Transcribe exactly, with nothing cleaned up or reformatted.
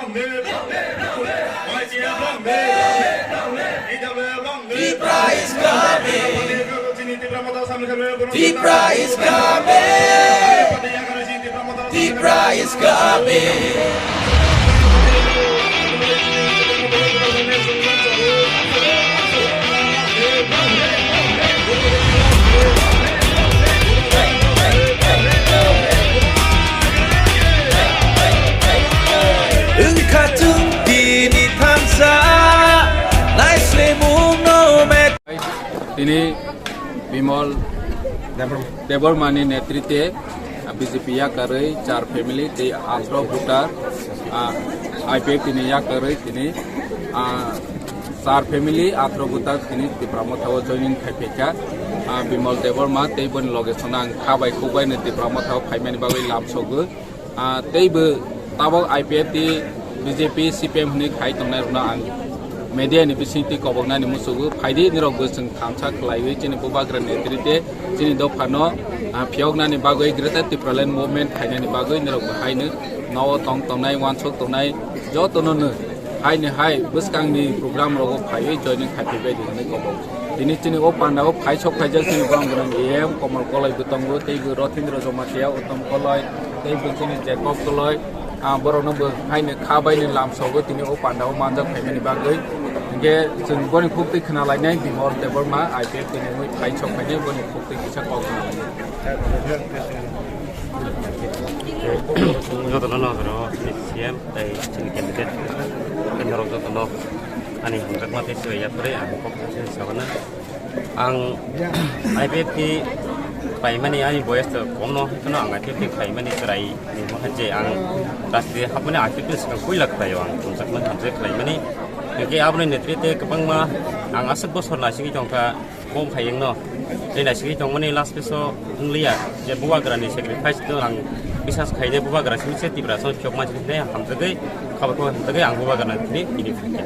Tipra is coming. Tipra is coming. Tipra is coming. Wngkha chwng tini thansa, naislemung no met. Tini Bimal Debbarma ni netritwe, ah, B J P yakarwi char family tei atro voter, ah, I P F T ni yakarwi tini, ah, char family atro voter tini Tipra Motha o joining khai phaikha. Ah, Bimal Debbarma tei boni loge sona ang kha bai khuk bai no Tipra Motha o phaimani bagwi lam sogwi. Ah, tei bo tabok I P F T B J P C P M hwnwi khai tongnai rokno ang media ni bisingtwi koboknani muchugo. Phaidi nirok bo chwng thansa khlaiwi chini bubagra netrite chini dophano, ah, phiyoknani bagwi Greater Tipraland Movement khainani bagwi nirok bo haino nogo tong tongnai, uansuk tongnai jotono no haini hai bwskangni program rogo phaiwi joining khai phaibai di hwnwi kobok. Tini chini o panda o phai sok phaijak chini borok gwnang A M Komol Koloi bo tongo, tei bo Rothindra Jamatia, Uttom Koloi, tei bo chini Jacob Koloi, ah, borok no bo haino kha bai ni lam sogo tini o panda o manjak phaimani bagwi. Hinkhe chwng boni khuk twi khna lainai Bimal Debbarma I P F T ni mui phai sok phainai boni khuk twi kisa kok khna lainai. Jotono no C M tei chini candidate, norok jotono ani hamjakma tei sibai yaphre ang kok thangsi sabana. Ang I P F T paimani ani boyas to kom no, hwnkhe no ang I P F T paimani chwrai ni mohan je ang rasti hapmani I P F T swkang puila khlaio ang, hamjakma hamjak khlaimani. Hwnkhe aboni netrite kwbangma ang aswk bosor naisingwi tongkha, kom phai wngno. Tei naisingwi tongmani last piece o wngliya je bubagrani sacrifice no ang biswas khaide bubagra simi se Tiprasa phiyok mansi hinwi hamjagwi, khabar khabar hamjagwi ang bubagrani thini tini phaikha.